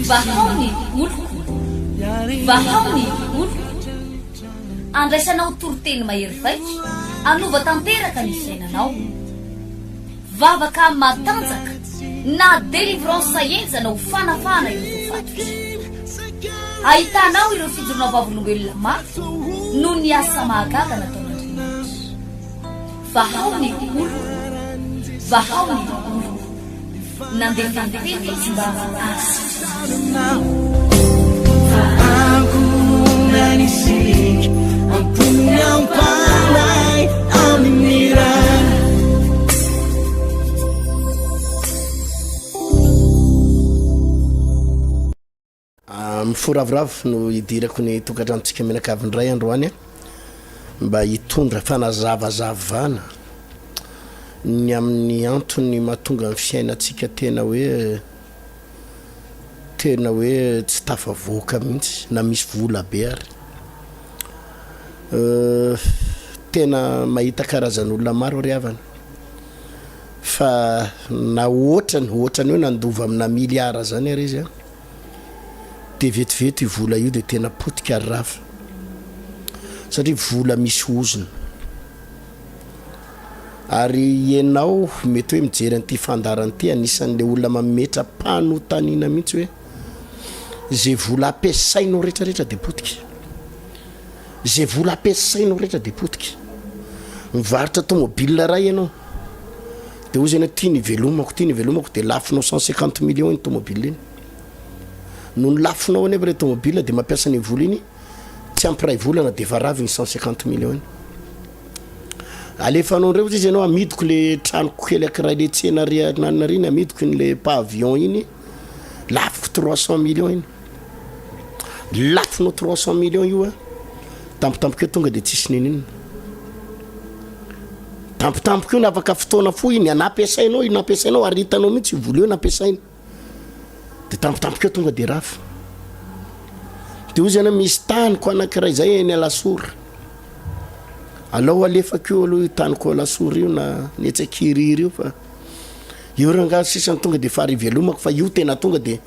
Vahao ny oloko, vahao ny oloko. Andraisanao toriteny mahery vaika, hanova tanteraka ny fiainanao. Vavaka matanjaka na délivrance henjana ho fanafahana ireo voafatotra. Ahitanao ireo fijoroana vavolombelona mafy noho ny asa mahagaga nataon'Andriamanitra. Vahao ny oloko, vahao ny oloko. Nandefa ny teny izy mba hahasitrana azy. Mifoha ravoravo no hidirako ny tokantranontsika mianakavy indray androany mba hitondra fanazavazavana ny amin'ny antony mahatonga ny fiainantsika tena hoe tena hoe tsy tafavoaka mihitsy na misy vola be ary. Tena mahita karazan'olona maro ry havana fa na ohatrany ohatrany hoe nandova amina milliard zany ary izy an, de vetivety io vola io de tena potika ary rava satria vola misy ozona. Ary ianao mety hoe mijery an'ity fandaharana ity anisan'le olona mametra-panontaniana mihitsy hoe ze vola ampiasainao rehetra rehetra de potika, ze vola ampiasainao rehetra de potika. Mivarotra tomobile iray ianao de hozy ianao ty ny ivelomako, ty ny ivelomako de lafonao 150 millions iny tomobile iny. Nony lafonao anefa le tomobile de mampiasa an'iny vola iny tsy ampy iray volana de efa rava iny 150 millions iny. Alefanao ndray ozy izy ianao amidiko le tranoko kely akiray le tsena ary ananona ary iny amidiko iny le pavillon iny lafoko 300 millions iny. Lafonao 300 millions io a, tampotampoka eo tonga de tsisy n'inon'inona. Tampotampoka eo ny afaka fotoana fohy iny nampiasainao io nampiasainao ary hitanao mihitsy io vola io nampiasaina. De tampotampoka eo tonga de rava. De hozy ianao misy taniko anankiray zay eny Alasora. Alao alefako io aloha io taniko Alasora io na ny etsy Ankirihiry io fa io rangahy sisa no tonga de efa ary ivelomako fa io tena tonga de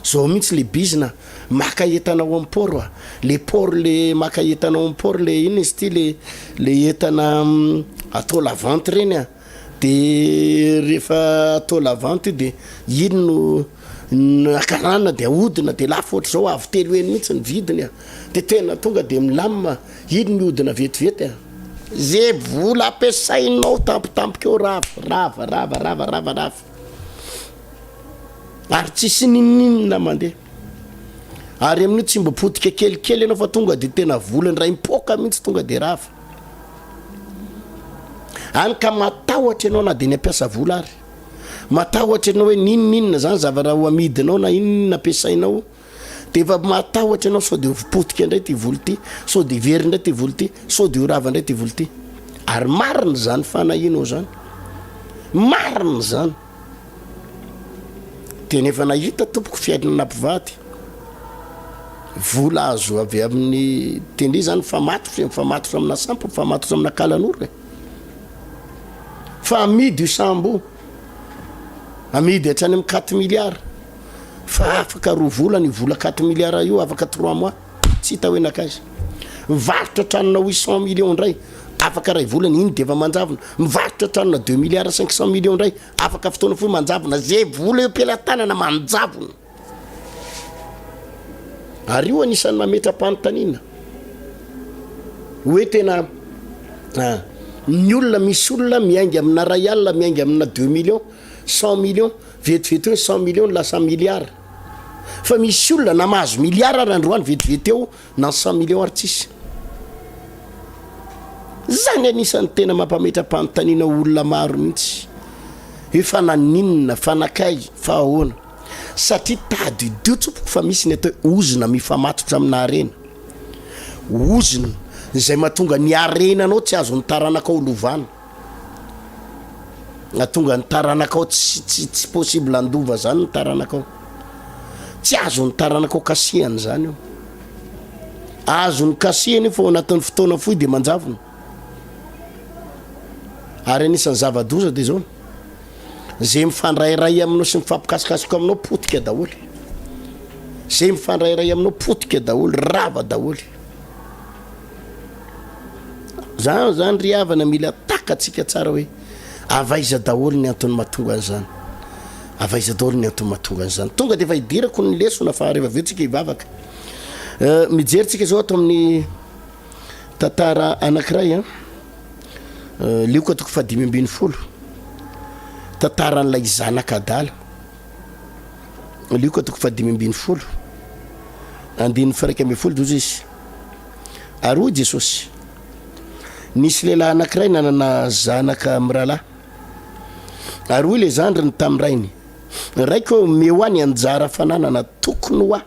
zao mihitsy le bizina maka entana ao am port a, le port le maka entana ao am port le inona izy ity le le entana atao la vente reny a, de rehefa atao la vente io de iny no akarana de ahodina de lafo ohatr'izao avo telo heny mihitsy ny vidiny a, de tena tonga de milamina, iny mihodina vetivety a, ze vola ampiasainao tampotampoka eo rava, rava, rava, rava, rava, rava. Ary tsisy n'inon'inona mandeha. Ary amin'io tsy mba potika kelikely ianao fa tonga de tena vola indray mipoaka mihitsy tonga de rava. Any ka matahotra ianao na de ny hampiasa vola ary. Matahotra ianao hoe n'inon'inona zany zavatra ho amidinao na inon'inona ampiasainao. De efa matahotra ianao sao de ho potika indray ity vola ity, sao de very indray ity vola ity, sao de ho rava indray ity vola ity. Ary marina izany fanahianao izany. Marina izany. Tena efa nahita tompoko fiainana mpivady. Vola azo avy amin'ny tendry izany mifamatotra, mifamatotra amina sampy, mifamatotra amina kalanoro e. Fa amidy io sambo io. Amidy hatrany amin'ny quatre milliards. Fa afaka roa volana io vola quatre milliards io, afaka trois mois, tsy hita hoe nankaiza. Mivarotra tranona huit cent millions indray, afaka iray volana, iny dia efa manjavona. Mivarotra tranona deux milliards cinq cent millions indray, afaka fotoana fohy manjavona. Ze vola eo am-pelatanana manjavona. Ary io anisan'ny mametra-panontaniana hoe tena ny olona, misy olona miainga amina ray alina, miainga amina deux millions, cent millions, Vetivety eo ny cent millions no lasa milliard. Fa misy olona na mahazo milliard ary androany vetivety eo na ny cent millions ary tsisy. Zany anisan'ny tena mampametra-panontaniana olona maro mihitsy. Hoe fa naninona, fa nakay, fa ahoana. Satria tadidio tompoko fa misy ny atao hoe ozona mifamatotra amina harena. Ozona izay mahatonga ny harenanao tsy azon'ny taranakao lovana. Nahatonga ny taranakao tsy tsy tsy possible handova zany ny taranakao. Tsy azon'ny taranakao kasihana izany io. Azony kasihana io fa ao anatin'ny fotoana fohy dia manjavona. Ary anisan'ny zava-doza dia izao. Ze mifandrairay aminao sy mifampikasokasoka aminao potika daholo. Ze mifandrairay aminao potika daholo, rava daholo. Zany zany ry havana mila takatsika tsara hoe avy aiza daholo ny antony mahatonga an'izany. Avy aiza daholo ny antony mahatonga an'izany. Tonga dia efa idirako ny lesona fa rehefa avy eo tsika hivavaka. Euh, mijery tsika zao ato amin'ny tantara anankiray an. Euh, Lioka toko fahadimy ambin'ny folo. Tantaran'ilay zanaka adala. Lioka toko fahadimy ambin'ny folo. Andininy faraika ambin'ny folo dozy izy. Ary hoy Jesosy, Nisy lehilahy anankiray nanana zanaka mirahalahy. Ary hoy ilay zandriny tamin'ny rainy, Raiko ô, omeo ahy ny anjara fananana tokony ho ahy.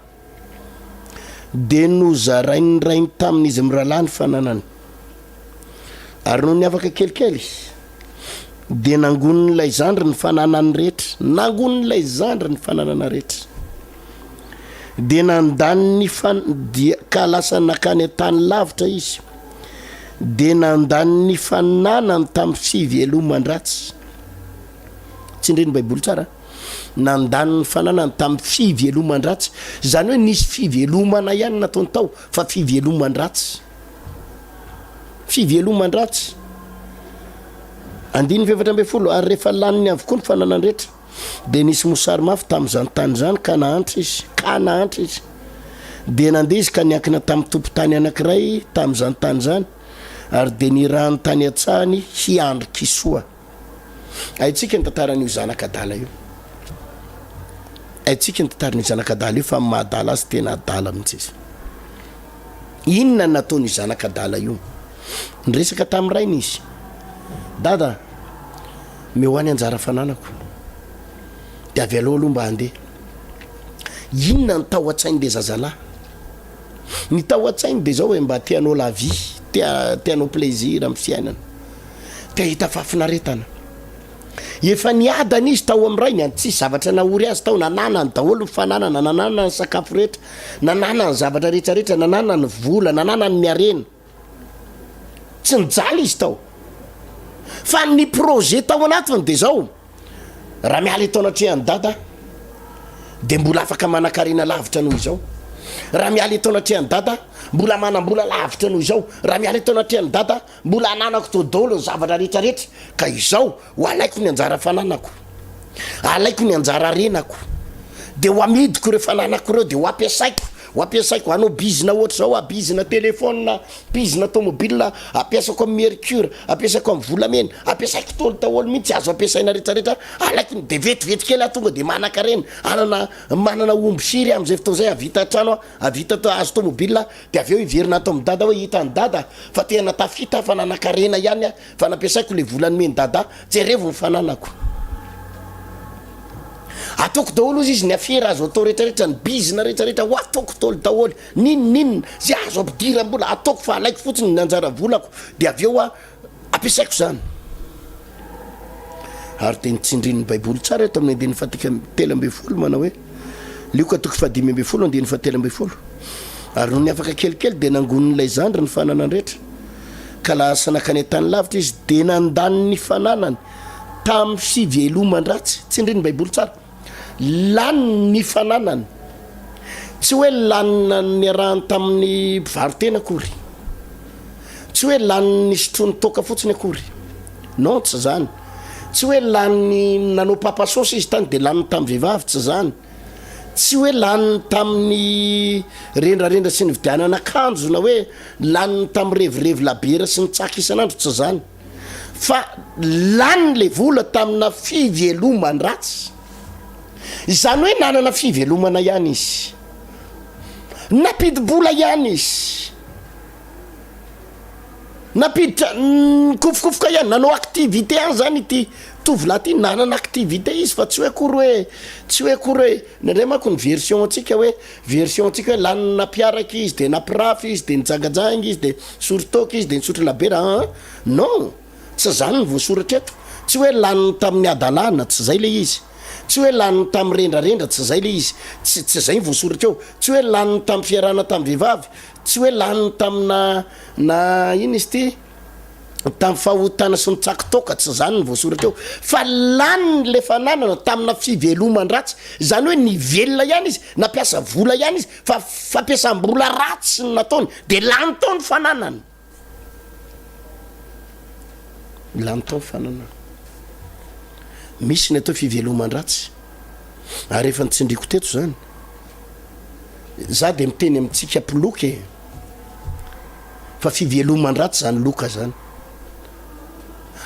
Dia nozarain'ny rainy tamin'izy mirahalahy ny fananany. Ary nony afaka kelikely, dia nangonin'ilay zandry ny fananany rehetra, nangonin'ilay zandry ny fananana rehetra. Dia nandany ny fan, dia ka lasa nakany an-tany lavitra izy. Dia nandany ny fananany tamin'ny fiveloman-dratsy. Tsindrin'ny Baiboly tsara. Nandany ny fananany tamin'ny fiveloman-dratsy. Izany hoe nisy fivelomana ihany nataony tao, fa fiveloman-dratsy. Fiveloman-dratsy. Andininy 14, ary rehefa laniny avokoa ny fananany rehetra, dia nisy mosary mafy tamin'izany tany izany ka nahantra izy, ka nahantra izy. Dia nandeha izy ka niankina tamin'ny tompon-tany anankiray tamin'izany tany izany, ary dia nirahany tany an-tsahany hiandry kisoa. Haintsika ny tantaran'io zanak'adala io. Haintsika ny tantaran'io zanak'adala io fa amin'ny maha adala azy tena adala mihitsy izy. Inona no nataon'io zanak'adala io? Niresaka tamin'ny rainy izy. Dada, omeo ahy ny anjara fananako. Dia avy aloha aloha mba handeha. Inona ny tao an-tsain'ilay zazalahy? Ny tao an-tsainy dia izao hoe mba te hanao la vie, te te hanao plaisir amin'ny fiainana, te hahita fahafinaretana. Efa niadana izy tao amin'ny rainy, any tsisy zavatra nahory azy tao, nananany daholo ny fananana, nananany ny sakafo rehetra, nananany ny zavatra rehetra rehetra, nananany ny vola, nananany ny harena. Tsy nijaly izy tao. Fa ny projet tao anatiny dia izao, raha miala eto anatrehan'i Dada aho, dia mbola afaka manankarena lavitra noho izao. Raha miala eto anatrehan'i Dada aho, mbola manam-bola lavitra noho izao. Raha miala eto anatrehan'i Dada aho, mbola ananako tao daholo ny zavatra rehetra rehetra. Ka izao, ho alaiko ny anjara fananako. Alaiko ny anjara harenako. Dia ho amidiko ireo fananako ireo, dia ho ampiasaiko. Ho ampiasaiko hanao bizina ohatr'izao aho, bizina telephone, bizina tomobile, ampiasako amin'ny mercure, ampiasaiko amin'ny volamena, ampiasaiko daholo daholo mihitsy, azo ampiasaina rehetra rehetra, alaiko ny dia vetivety kely aho tonga dia manan-karena, hanana manana omby firy aho amin'izay fotoana izay, hahavita trano aho, hahavita azo tomobile aho, dia avy eo hiverina ato amin'i dada hoe hitan'i dada fa tena tafita aho fa nanan-karena ihany aho, fa nampiasaiko ilay vola nomen'i dada, jerevo ny fananako. Ataoko daholo ozy izy ny afera azo atao rehetra rehetra ny bizina rehetra rehetra ho ataoko daholo daholo n'inon'inona zay azo ampidiram-bola ataoko fa alaiko fotsiny ny anjara volako de avy eo aho ampiasaiko zany ary de nitsindrin'ny baiboly tsara eto amin'ny andininy fahatika 13 manao hoe Lioka toko fahadimy ambin'ny folo andininy fahatelo ambin'ny folo ary nony afaka kelikely dia nangonin'ilay zandry ny fananany rehetra ka lasa nankany an-tany lavitra izy de nandany ny fananany Tamin'ny fiveloman-dratsy. Tsindrin'ny Baiboly tsara. Lany ny fananany. Tsy hoe lany niarahany tamin'ny mpivaro-tena akory. Tsy hoe lany nisotroany toaka fotsiny akory. Non, tsy izany. Tsy hoe lany nanao papasôsy izy tany dia laniny tamin'ny vehivavy, tsy izany. Tsy hoe laniny tamin'ny rendrarendra sy nividianana akanjo na hoe laniny tamin'ny revirevy labiera sy ny tsaky isan'andro, tsy izany. Fa lany le vola tamina fiveloman-dratsy. Izany hoe nanana fivelomana ihany izy. Nampidi-bola ihany izy. Nampiditra, nikofokofoka ihany, nanao activité ihany zany ity tovolahy ity, nanana activité izy fa tsy hoe akory hoe, tsy hoe akory hoe, indraindray manko ny version antsika hoe, version antsika hoe lany nampiaraka izy, de nampirafy izy, de nijangajanga izy, de nisotro toaka izy, de nisotro labiera, an! Non! Tsy zany ny voasoratra eto. Tsy hoe laniny tamin'ny hadalana, tsy zay le izy. Tsy hoe laniny tamin'ny rendrarendra, tsy zay le izy. Tsy, tsy zay ny voasoratra eo. Tsy hoe laniny tamin'ny fiarahana tamin'ny vehivavy, tsy hoe laniny tamina, na inona izy ity? Tamin'ny fahotana sy ny tsako toaka, tsy izany no voasoratra eo, fa laniny ilay fananana tamina fiveloman-dratsy, izany hoe nivelona ihany izy, nampiasa vola ihany izy, fa fampiasam-bola ratsy no nataony, dia lany tao ny fananany. Lany tao ny fananany. Misy ny atao fiveloman-dratsy, ary efa notsindriako teto izany. Za dia miteny amintsika mpiloka e! Fa fiveloman-dratsy zany loka zany.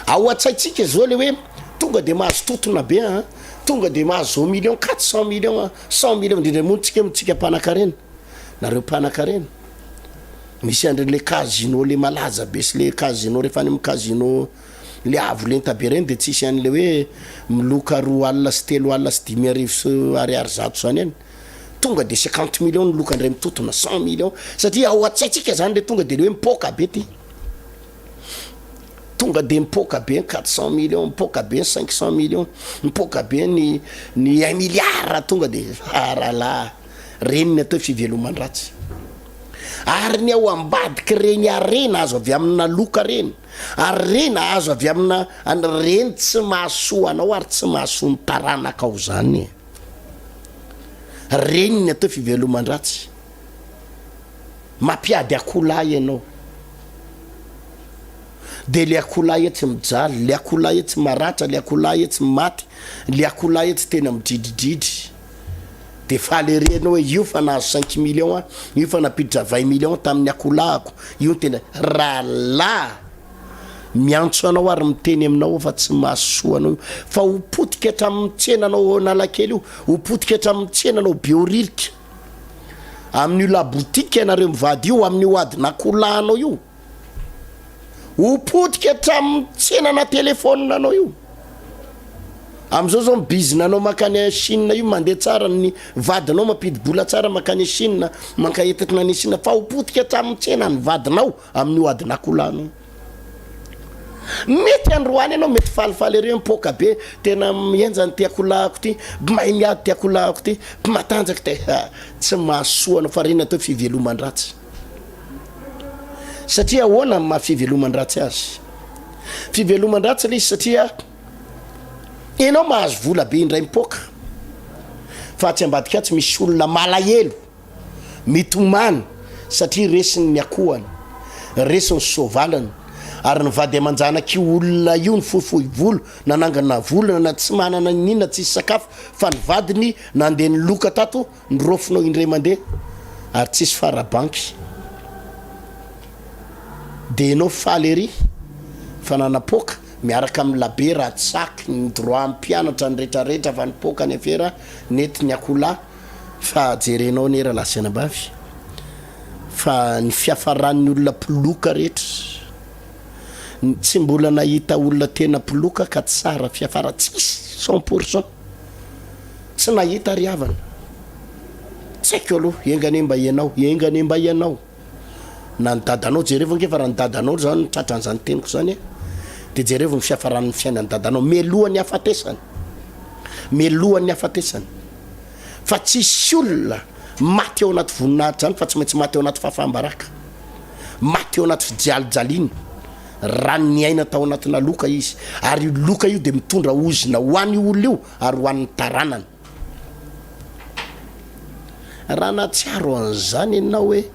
Ao an-tsaintsika zao le hoe tonga de mahazo totona be an, tonga de mahazo un million, 400 millions an, 100 millions, indrindra moa tsika tsika mpanakarena, nareo mpanakarena. Misy an'ireny le casino le malaza be sy le casino rehefa any amin'ny casino le avo lenta be reny de tsisy an'le hoe miloka 200 sy 300 sy 5000 sy ariary 100 zany any. Tonga de 50 millions ny loka ndray mitotona, 100 millions, satria ao an-tsaintsika zany le tonga de le hoe mipoaka be ty. Tonga de mipoaka be ny 400 millions, mipoaka be ny 500 millions, mipoaka be ny ny un milliard tonga de ah rahalahy, reny ny atao hoe fiveloman-dratsy. Ary ny ao ambadiky reny harena azo avy amina loka reny, harena azo avy amina reny tsy mahasoa anao ary tsy mahasoa ny taranakao zany e. Reny ny atao fiveloman-dratsy. Mampiady akoholahy ianao. Dia le akoholahy etsy mijaly, le akoholahy etsy maratra, le akoholahy etsy maty, le akoholahy etsy tena midridridridry. Dia faly ery ianao hoe io fa nahazo cinq millions aho, io fa nampiditra vingt millions tamin'ny akoholahiko, io no tena. Rahalahy! Miantso anao ary miteny aminao aho fa tsy mahasoa anao io, fa ho potika hatramin'ny tsenanao ao Analakely io, ho potika hatramin'ny tsenanao Behoririka, amin'io la boutique ianareo mivady io, amin'io adin'akoholahinao io, ho potika hatramin'ny tsenana telephone anao io. Amin'izao zao ny bizina anao mankany Chine io mandeha tsara, ny vadinao mampidi-bola tsara mankany Chine, mankaentina any Chine, fa ho potika hatramin'ny tsenan'ny vadinao. Amin'io adin'akoholahy io. Mety androany ianao mety falifaly ery mipoaka be, tena mihenjana ity akoholahiko ity, mahay miady ity akoholahiko ity, matanjaka ity, ha, tsy mahasoa anao fa ireny atao hoe fiveloman-dratsy. Satria ahoana ny maha fiveloman-dratsy azy? Fiveloman-dratsy ilay izy satria ianao mahazo vola be indray mipoaka, fa atsy ambadika atsy misy olona malahelo. Mitomany satria resiny ny akohany, resy ny soavalany, ary ny vady aman-janak'io olona io nifohifohy volo, nanangana volana na tsy manana n'inona tsisy sakafo fa ny vadiny nandeha niloka tato niraofinao indray mandeha ary tsisy fara banky dia enao faly ery fa nanapoaka miaraka amin'ny labe ratsaky ny droit mpianatra ny retraretra fa nipoaka ny afera nety ny akoholahy Fa jerenao anie rahalahy sy anabavy fa ny fiafaran'ny olona mpiloka rehetra, tsy mbola nahita olona tena mpiloka ka tsara fiafara, tsisy cent pour cent, tsy nahita ry havana, tsy haiko aloha, enga anie mba ianao, enga anie mba ianao. Na ny dadanao, jerevo ange fa raha ny dadanao zany no tratran'izany teniko zany de jerevo ny fiafaran'ny fiainan'ny dadanao mialohan'ny hafatesany, mialohan'ny hafatesany. Fa tsisy olona maty ao anaty voninahitra zany fa tsy maintsy maty ao anaty fahafaham-baraka, maty ao anaty fijalijaliana raha niaina tao anatina loka izy, ary io loka io de mitondra ozona ho an'io olona io ary ho an'ny taranany. Raha nahatsiaro an'izany ianao hoe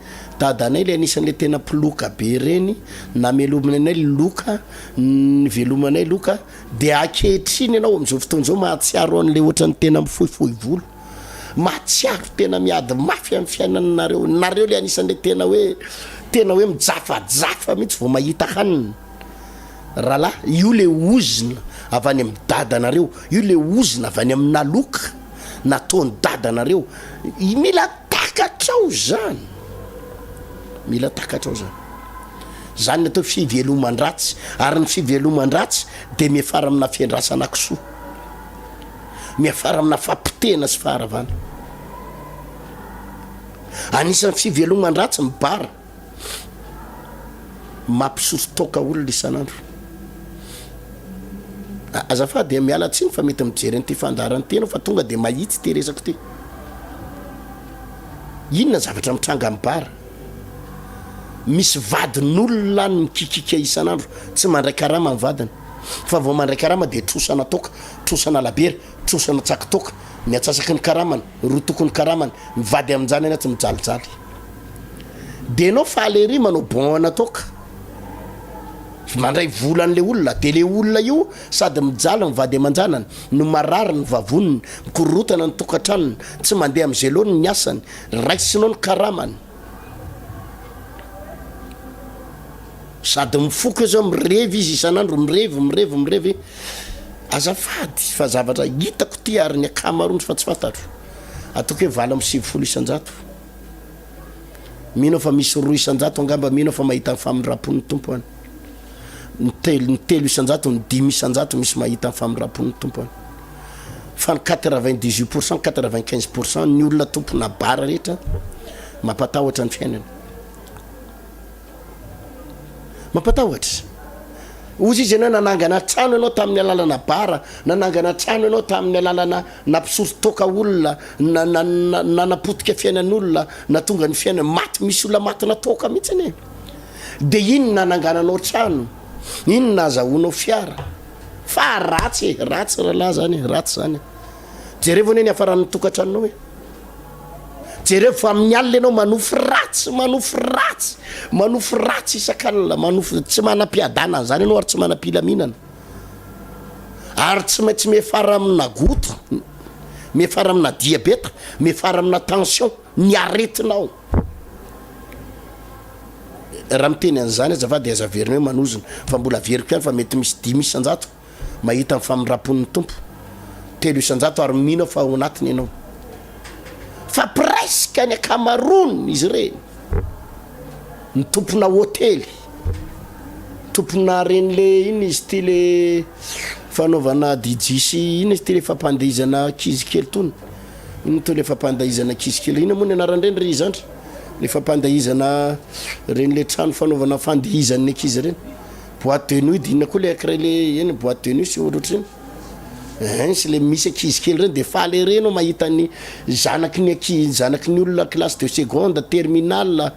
dadanay ilay anisan'ilay tena mpiloka be ireny, namelominy anay ny loka, nivelomanay loka, dia ankehitriny ianao amin'izao fotoana izao mahatsiaro an'ilay ohatran'ny tena mifohifohy volo, mahatsiaro tena miady mafy amin'ny fiainanareo, nareo ilay anisan'ilay tena hoe tena hoe mijafajafa mihitsy vao mahita hanina. Rahalahy, io le ozona avy any amin'ny dadanareo, io le ozona avy any amin'ny aloka nataon'ny dadanareo. Mila takatrao zany, mila takatrao zany. Zany ny atao hoe fiveloman-dratsy, ary ny fiveloman-dratsy dia miafara amina fiandrasana kisoa, miafara amina fahapotehana sy faharavana. Anisan'ny fiveloman-dratsy ny bara. Mampisotro toaka olona isan'andro. Azafady dia miala tsiny fa mety mijery an'ity fandaharana ity ianao fa tonga dia mahitsy ity resako ity. Inona ny zavatra mitranga amin'ny bar? Misy vadin'olona any mikikika isan'andro, tsy mandray karama ny vadiny, fa vao mandray karama dia trosana toaka, trosana labiera, trosana tsaky toaka, ny atsasaky ny karamany, roa toko ny karamany, ny vady amin-janany atsy mijalijaly. Dia enao faly ery manao bon ana toaka, mandray vola an'le olona, dia le olona io sady mijaly ny vady aman-janany, no marary ny vavoniny, mikorotana ny tokantranony, tsy mandeha amin'izay laoniny ny asany, raisinao ny karamany. Sady mifoka eo zao mirevy izy isan'andro mirevy mirevy mirevy azafady fa zavatra hitako ty ary ny akamaroany fa tsy fantatro ataoko hoe 98% mino aho fa misy 2% angamba mino aho fa mahita ny famindram-pon'ny tompo any ny telo ny 3% ny 5% misy mahita ny famindram-pon'ny tompo any fa ny 98 pourcent 95 pourcent ny olona tompona bara rehetra mampatahotra ny fiainana mampatahotra ozy izy ianao nanangana trano ianao tamin'ny alalana bara nanangana trano ianao tamin'ny alalana nampisoro toaka olona nanapotika fiainan'olona na tonga ny fiainana maty misy olona matina toaka mihitsy anie de iny nanangananao trano iny nazahoanao fiara Fa ratsy e, ratsy rahalahy zany e, ratsy zany e. Jerevo anie ny hafaran'ny tokantranonao e. Jerevo fa amin'ny alina ianao manofy ratsy, manofy ratsy, manofy ratsy isak'alina, manofy tsy manam-piadanana zany ianao ary tsy manam-pilaminana. Ary tsy maintsy miafara amina goutte, miafara amina diabeta, miafara amina tension ny aretinao. Raha miteny an'izany azafady aza averina hoe manozona fa mbola averiko ihany fa mety misy 5% mahita ny famindram-pon'ny Tompo, 3% ary mino aho fa ao anatiny ianao. Fa presque ny ankamaroany izy ireny ny tompona hotely, tompona reny le inona izy ity le fanaovana DJ sy inona izy ity le fampandihizana ankizy kely tony, inona to le fampandihizana ankizy kely, inona moa ny anaran'ireny ry zandry? Le fampandihizana reny le trano fanaovana fandihizan'ny ankizy reny, boite de nuit de inona koa le ankiray le eny boite de nuit sy ohatrohatr'ireny, ein sy le misy ankizy kely reny de faly ery enao mahita ny zanaky ny ankizy zanaky ny olona classe de seconde, terminale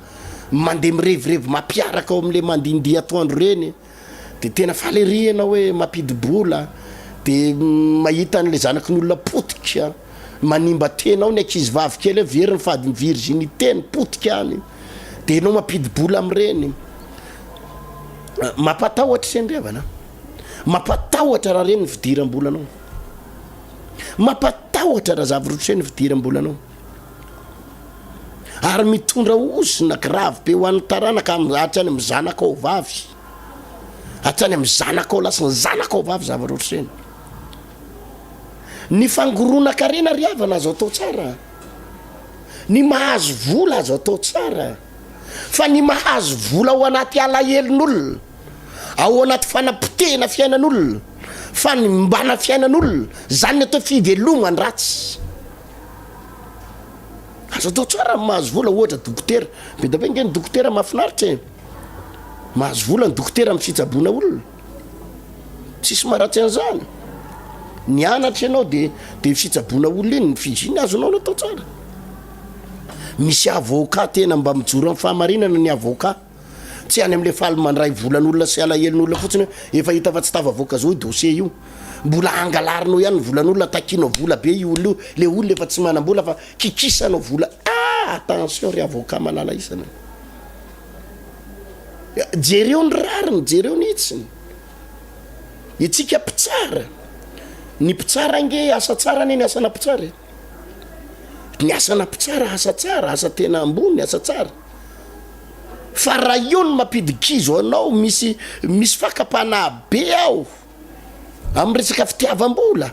mandeha mirevirevy mampiaraka ao amle mandihindihy atoandro reny. De tena faly ery ianao hoe mampidi-bola, de mahita an'le zanaky ny olona potika, manimba tena ao ny ankizy vavy kely hoe very ny fady ny virginité-ny, potika any, de ianao mampidi-bola amin'ireny. Mampatahotra se ndry havana a! Mampatahotra raha reny ny fidiram-bolanao, mampatahotra raha zavatra ohatr'izay ny fidiram-bolanao. Ary mitondra ozona grave be ho an'ny taranaka hatrany amin'ny zanakao vavy, hatrany amin'ny zanakao lahy sy ny zanakao vavy zavatra ohatr'ireny. Ny fangoronan-karena ry havana azo atao tsara, ny mahazo vola azo atao tsara, fa ny mahazo vola ao anaty alahelon'olona, ao anaty fanapotehana fiainan'olona, fanimbana fiainan'olona, zany ny atao hoe fiveloman-dratsy. Azo atao tsara ny mahazo vola ohatra dokotera, be dia be nge ny dokotera mahafinaritra e, mahazo vola ny dokotera amin'ny fitsaboana olona, tsisy maharatsy an'izany, nianatra ianao de de fitsaboana olona iny, ny fiji iny azonao natao tsara, misy avocat tena mba mijoro amin'ny fahamarinana ny avocat. Tsy any amin'ilay faly mandray volan'olona sy alahelon'olona fotsiny hoe efa hita fa tsy tafavoaka zao io dossier io. Mbola angalarinao ihany ny volan'olona, takianao vola be io olona io, le olona efa tsy manam-bola fa kikisanao vola ah! Attention ry avocat malala isany a! Jereo ny rariny, jereo ny hitsiny. Itsika mpitsara, ny mpitsara ange asa tsara anie ny asana mpitsara e! Ny asana mpitsara asa tsara, asa tena ambony, asa tsara. Fa raha io no mampidi-kizo anao, misy misy fakam-panahy be ao amin'ny resaka fitiavam-bola,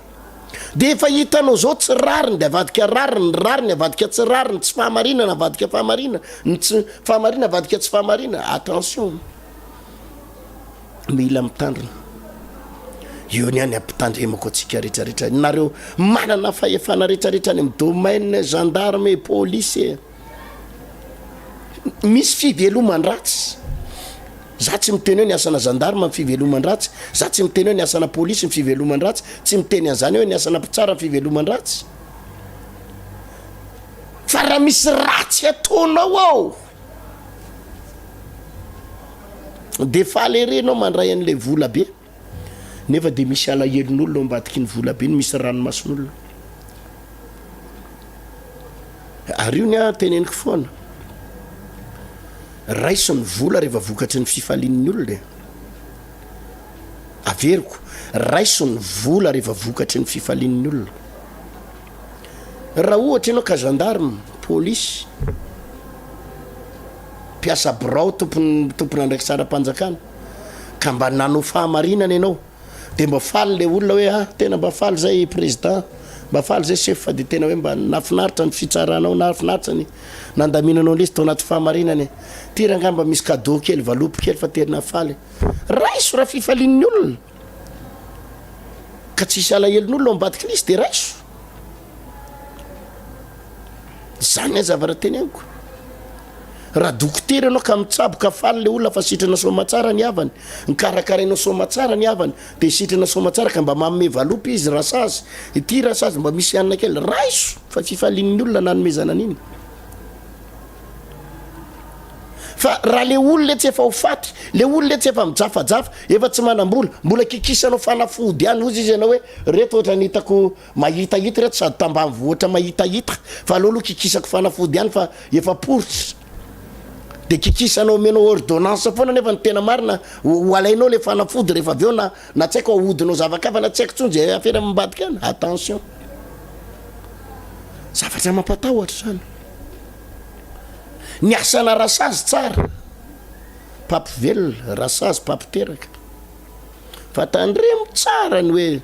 dia efa hitanao zao tsy rariny dia avadika rariny, ny rariny avadika tsy rariny, tsy fahamarinana avadika fahamarinana, ny tsy fahamarinana avadika tsy fahamarinana, attention, mila mitandrina. Eo ny any ampitandremako antsika rehetrarehetra, nareo manana fahefana rehetrarehetra any amin'ny domaine, gendarme, police e. Misy fiveloman-dratsy. Za tsy miteny hoe ny asana gendarme ny fiveloman-dratsy, za tsy miteny hoe ny asana polisy ny fiveloman-dratsy, tsy miteny an'izany hoe ny asana mpitsara ny fiveloman-dratsy. Fa raha misy ratsy ataonao ao. De faly ery enao mandray an'ilay vola be nefa de misy alahelon'olona ao ambadiky ny vola be iny, misy ranomason'olona. Ary io ny ahy teneniko foana, raiso ny vola rehefa vokatry ny fifalian'ny olona e. Averiko, raiso ny vola rehefa vokatry ny fifalian'ny olona. Raha ohatra ianao ka gendarme, polisy, mpiasa birao, tompon tompon'andraikitra ara-panjakana, ka mba nanao fahamarinana ianao, dia mba faly le olona hoe ah tena mba faly zay président, mba faly zay chef fa dia tena hoe mba nahafinaritra ny fitsaranao, nahafinaritra ny nandaminanao an'izy tao anaty fahamarinana e. Ty rangahy mba misy cadeau kely, valopy kely fa tena faly. Raiso raha fifalian'ny olona. Ka tsisy alahelon'olona ao ambadiky ilay izy dia raiso. Izany ny zavatra teneniko. Raha dokotera ianao ka mitsabo ka faly le olona fa sitrana soamatsara ny havany, nikarakarainao soamatsara ny havany dia sitrana soamatsara ka mba manome valopy izy rasazy, ity rasazy mba misy hanina kely, raiso fa fifalian'ny olona nanomezana an'iny. Fa raha le olona etsy efa ho faty, le olona etsy efa mijafajafa, efa tsy manam-bola, mbola kikisanao fanafody ihany, hozy izy ianao hoe reto ohatran'ny hitako mahitahita reto sady tambanivohitra mahitahita fa aleo aloha kikisako fanafody ihany fa efa poritra. De kikisanao omenao ordonnance foana nefa ny tena marina ho alainao le fanafody rehefa avy eo na na tsy haiko ahodinao zava-kafa na tsy haiko intsony zay afera ambadika any. Attention. Zavatra mampatahotra zany. Ny asana rasazy tsara, mpampivelona, rasazy mpampiteraka. Fa tandremo tsara ny hoe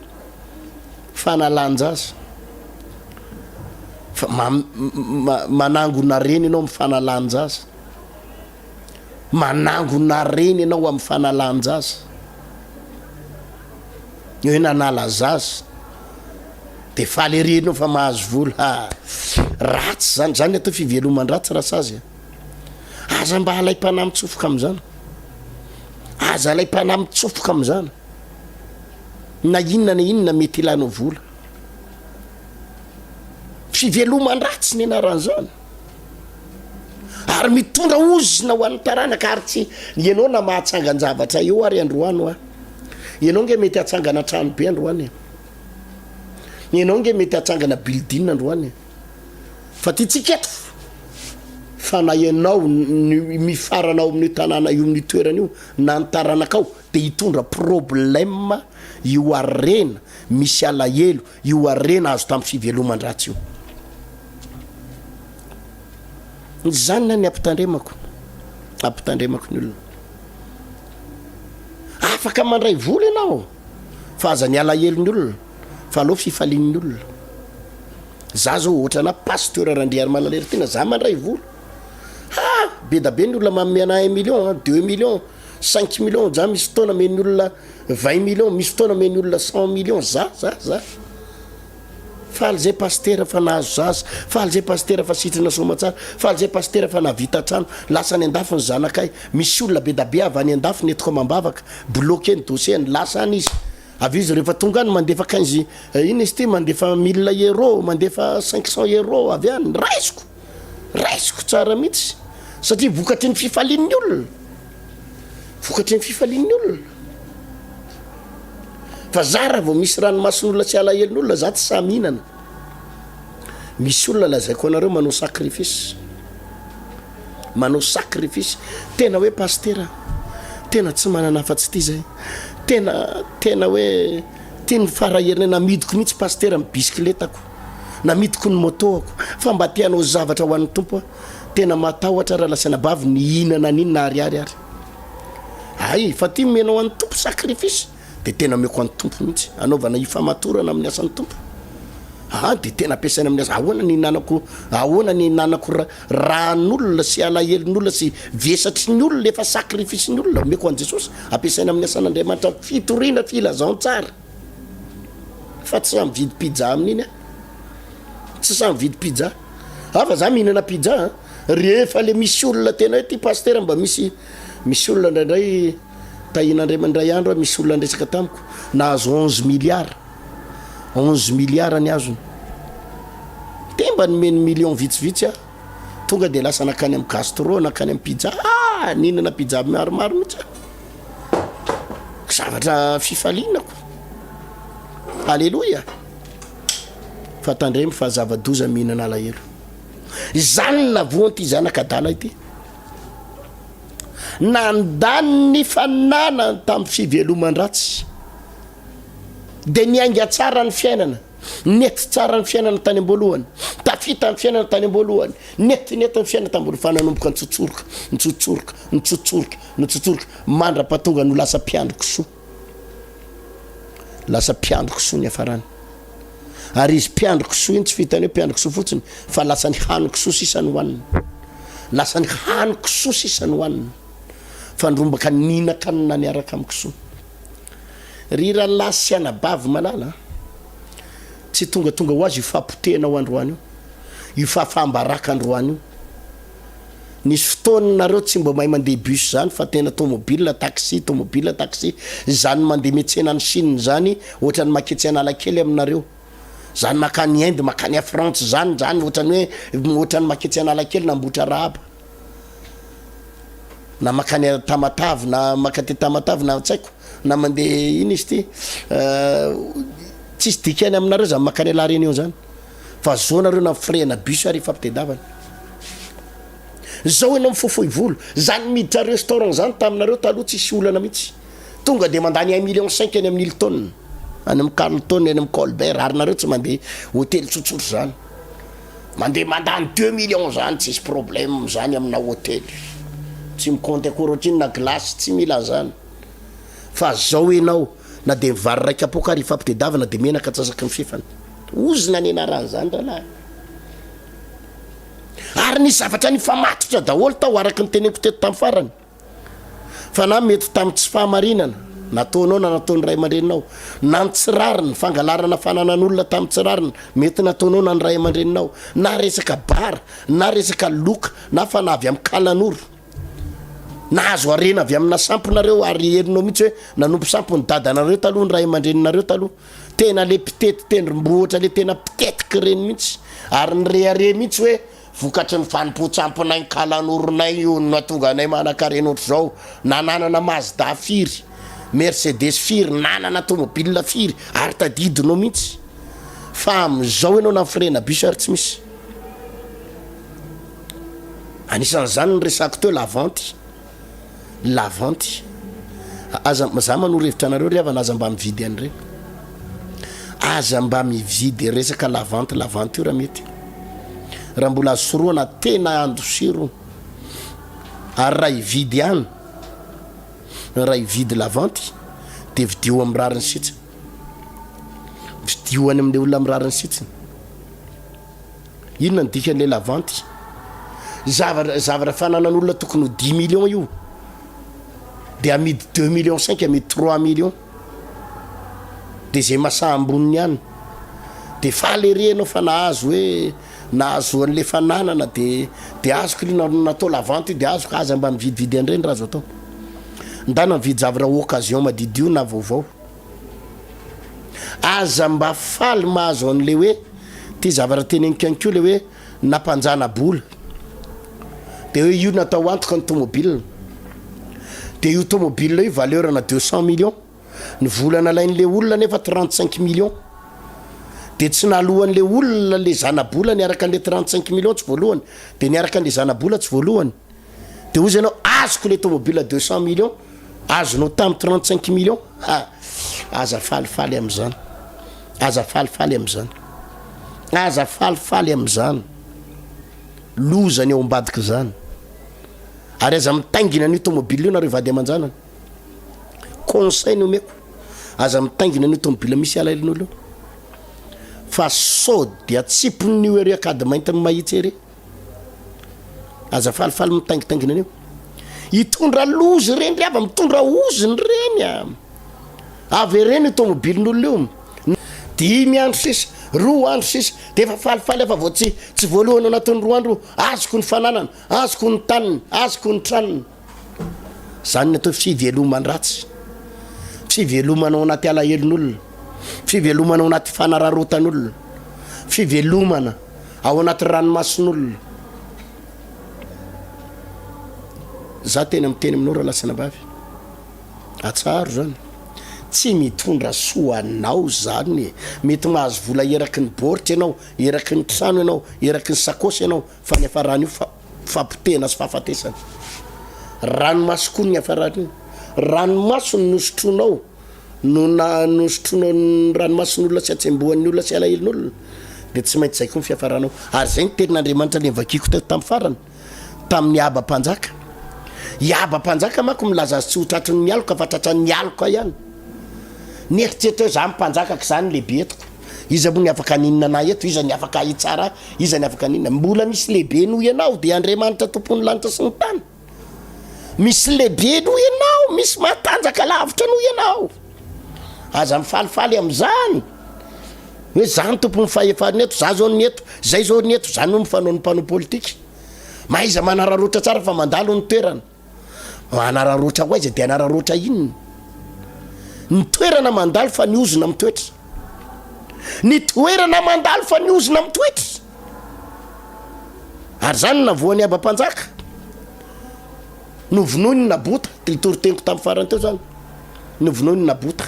fanalan-jaza. Fa manangona reny ianao amin'ny fanalan-jaza. Manangona reny ianao amin'ny fanalan-jaza. Ny hoe nanala zaza de faly ery enao fa mahazo vola ha! Ratsy zany, zany atao fiveloman-dratsy rasazy a! Aza mba alaim-panahy mitsofoka am'zany, aza alaim-panahy mitsofoka am'zany na inona na inona mety ilanao vola. Fiveloman-dratsy ny anaran'zany ary mitondra ozona ho an'ny taranaka ary tsy ianao na mahatsangan-javatra eo ary androany hoa. Ianao nge mety hatsangana trano be androany e. Ianao nge mety hatsangana building androany e. Fa ty tsika eto fa na ianao ny mifarana ao amin'io tanàna io amin'io toerana io na ny taranakao dia hitondra problème io harena misy alahelo io harena azo tamin'ny fiveloman-dratsy io. Izany ny ampitandremako, ampitandremako ny olona. Afaka mandray vola ianao fa aza ny alahelon'ny olona fa aleo fifalian'ny olona. Za zao ohatra ana Pasteur Randriarimalala Heritiana za mandray vola. Ha! Be da be ny olona manome ana un million, deux millions, cinq millions, za misy fotoana amen'ny olona vingt millions, misy fotoana amen'ny olona cent millions, za, za, za. Faly zay pasitera fa nahazo zaza, faly zay pasitera fa sitrana soamatsara, faly zay pasitera fa nahavita trano, lasa any andafy ny zanakay, misy olona bedabe avy any andafy nentiko amam-bavaka, bloquer ny dossier-ny, lasa any izy, avy eo izy rehefa tonga any mandefa quinze, inona izy ity, mandefa mille euros, mandefa cinq cent euros avy any, raisiko, raisiko tsara mihitsy, satria vokatry ny fifalian'ny olona. Vokatry ny fifalian'ny olona. Fa za raha vao misy ranomason'olona sy alahelon'olona za tsy sahy mihinana. Misy olona lazaiko anareo manao sacrifice. Manao sacrifice. Tena hoe pasitera, tena tsy manana afa-tsy ity zay. Tena tena hoe ty ny fara herinay namidiko mihitsy pasitera ny bisikiletako. Namidiko ny moto-ako fa mba te hanao zavatra ho an'ny Tompo aho. Tena matahotra raha lasa anabavy ny hihinana an'iny na ariary ary. Hay, fa ty omenao an'ny Tompo sacrifice de tena omeko an'ny Tompo mihitsy, anaovana ifamatorana amin'ny asan'ny Tompo. Ah, de tena ampiasaina amin'ny asa, ahoana ny hihinanako, ahoana ny hihinanako ra, ràn'olona sy alahelon'olona sy vesatry ny olona efa sacrifice-n'ny olona, omeko an'i Jesosy, ampiasaina amin'ny asan'Andriamanitra fitoriana filazantsara. Fa tsy samy mividy pizza amin'iny aho. Tsy samy mividy pizza. Ah fa za mihinana pizza an! Rehefa le misy olona tena hoe ty pasitera mba misy misy olona indraindray tahian'Andriamanitra indray andro aho misy olona niresaka tamiko nahazo onze milliards onze milliards ny azony de mba nomeny millions vitsivitsy aho tonga de lasa nakany amin'ny gastro nakany amin'ny pizza ah nihinana pizza maromaro mihitsy aho. Zavatra fifaliana ko. Aleloia! Fa tandremo fa zava-doza mihinana alahelo. Izany no navoan'ity zanak'adala ity. Nandany ny fananany tamin'ny fiveloman-dratsy. Dia niainga tsara ny fiainana. Nety tsara ny fiainana tany am-boalohany. Tafita ny fiainana tany am-boalohany. Nety nety ny fiainana tany am-boalohany fa nanomboka nitsotsoroka, nitsotsoroka, nitsotsoroka, nitsotsoroka mandra-pahatonga no lasa mpiandry kisoa. Lasa mpiandry kisoa niafarany. Ary izy mpiandry kisoa iny tsy vitan'ny hoe mpiandry kisoa fotsiny fa lasa ny hanin-kisoa sisa no hohaniny. Lasa ny hanin-kisoa sisa no hohaniny. Fa nirombaka nihinan-kanina niaraka amin'ny kisoa. Ry rahalahy sy anabavy malala a! Tsy tongatonga ho azy io fahapotehana ho androany io, io fahafaham-baraka androany io. Nisy fotoana nareo tsy mba mahay mandeha bus zany fa tena tomobile, taxi, tomobile, taxi. Izany mandeha miantsena any Chine zany ohatran'ny maketsy Analakely aminareo. Zany makany Inde, makany à Frantsa zany, zany ohatran'ny hoe ohatran'ny maketsy Analakely na Ambohitrarahaba. Na makany Tamatave na makaty Tamatave na tsy haiko na mandeha ino izy ity tsisy dikany aminareo zany makany La Réunion zany. Fa zo nareo na frais-na bus ary ifampitedavana. Zao enao mifofoy volo, zany miditra restaurant zany taminareo taloha tsisy olana mihitsy. Tonga de mandany un million cinq any amin'ny Hilton, any amin'ny Carlton, any amin'ny Colbert ary nareo tsy mandeha hotely tsotsotra zany. Mandeha mandany deux millions zany tsisy problème zany amina hotely. Tsy mi-compte akory ohatrinona na glace tsy mila an'zany. Fa zao enao na de ny vary iray kapoaka ary ifampitedavana de menaka antsasaky ny fefany. Ozona ny anaran'izany rahalahy. Ary nisy zavatra nifamatotra daholo tao araka ny teneniko teto tamin'ny farany. Fa na mety tamin'ny tsy fahamarinana nataonao na nataon'ny ray aman-dreninao, na ny tsy rariny, fangalarana fananan'olona tamin'ny tsy rariny mety nataonao na ny ray aman-dreninao, na resaka bara, na resaka loka, na fanahy avy amin'ny kalanoro. Nahazo harena avy amina sampy nareo ary herinao mihitsy hoe nanompo sampy ny dadanareo taloha, ny ray aman-dreninareo taloha. Tena le mpitety tendrombohitra le tena mpitetika ireny mihitsy ary nirehareha mihitsy hoe vokatry ny fanompoan-tsampinay ny kalanoronay io no nahatonga anay manankarena ohatr'izao, nananana Mazda firy, Mercedes firy, nanana tomobile firy ary tadidinao mihitsy fa amin'izao ianao na ny frais-na bus ary tsy misy. Anisan'izany ny resako teo la vente. La vente. Aza, za manoro hevitra anareo ry havana, aza mba mividy an'ireny. Aza mba mividy resaka la vente, la vente io raha mety. Raha mbola azo sorohana, tena andosiro. Ary raha hividy ihany, raha hividy la vente, dia vidio amin'ny rariny sitsiny. Vidio any amin'ilay olona amin'ny rariny sitsiny. Inona ny dikan'ilay la vente? Zavatra zavatra fananan'olona tokony ho dix millions io de amidy deux millions cinq amidy trois millions de zay masaha amboniny ihany de faly ery ianao fa nahazo hoe nahazo an'le fananana de de azoko io natao la vente io de azoko aza mba mividividy an'ireny raha azo atao ndana mividy zavatra occasion madidio na vaovao Aza mba faly mahazo an'le hoe ty zavatra teneniko ihany koa le hoe nampanjana-bola de hoe io natao antoka ny tomobile de io tomobile io valeur na 200 millions ny vola nalain'le olona nefa 35 millions de tsy naloan'le olona le zana-bola niaraka an'le 35 millions tsy voalohany de niaraka an'le zana-bola tsy voalohany De hozy ianao azoko le tomobile 200 millions azonao tam 35 millions ha aza falifaly amizany aza falifaly amizany aza falifaly amizany loza ny ao ambadika zany ary aza mitaingina an'io tomobile io nareo vady aman-janany conseil no omeko aza mitaingina an'io tomobile misy alahelon'olo io fa sao dia tsipon'io ery akady mainty mahitsy ery Aza falifaly mitaingitaingina an'io. Hitondra loza ireny ry havana, mitondra ozona ireny a. Avereno io tomobilin'olona io. Dimy andro sisa, roa andro sisa, dia efa falifaly aho fa vao tsy tsy voalohany ao anatin'ny roa andro, azoko ny fananana, azoko ny taniny, azoko ny tranony. Zany ny atao hoe fiveloman-dratsy. Fivelomana ao anaty alahelon'olona. Fivelomana ao anaty fanararaotan'olona. Fivelomana ao anaty ranomason'olona. Za tena miteny aminao rahalahy sy anabavy. Atsaharo zany. Tsy mitondra soa anao zany e! Mety mahazo vola eraky ny baoritra ianao, eraky ny trano ianao, eraky ny sakaosy ianao, fa ny hafarana io fa fahapotehana sy fahafatesana. Ranomaso koa ny hafarana io. Ranomaso no nosotroinao, no na nosotroinao ny ranomason'olona sy hatsembohan'ny olona sy alahelon'olona, dia tsy maintsy izay koa ny fiafaranao. Ary izay ny tenin'Andriamanitra le novakiako teo tamin'ny farany. tamin'i Ahaba mpanjaka. I Ahaba mpanjaka manko milaza azy tsy ho tratry ny aloka fa tratran'ny aloka ihany. Nieritreritra hoe za mpanjaka ka za no lehibe etoko. Iza moa ny afaka haninona anah eto? Iza ny afaka hitsara ahy? Iza ny afaka haninona? Mbola misy lehibe noho ianao dia Andriamanitra tompon'ny lanitra sy ny tany. Misy lehibe noho ianao, misy matanjaka lavitra noho ianao. Aza mifalifaly amin'izany hoe za no tompon'ny fahefana eto, za zao ny eto, zay zao ny eto, zany hono fanaon'ny mpanao politika. Mahaiza manararaotra tsara fa mandalo ny toerana. Manararaotra ho aiza dia hanararaotra inona? Ny toerana mandalo fa ny ozona mitoetra. Ny toerana mandalo fa ny ozona mitoetra. Ary zany no navoan'i Aba mpanjaka. Novonoiny Nabota, ilay toriteniko tamin'ny farany teo zany. Novonoiny Nabota.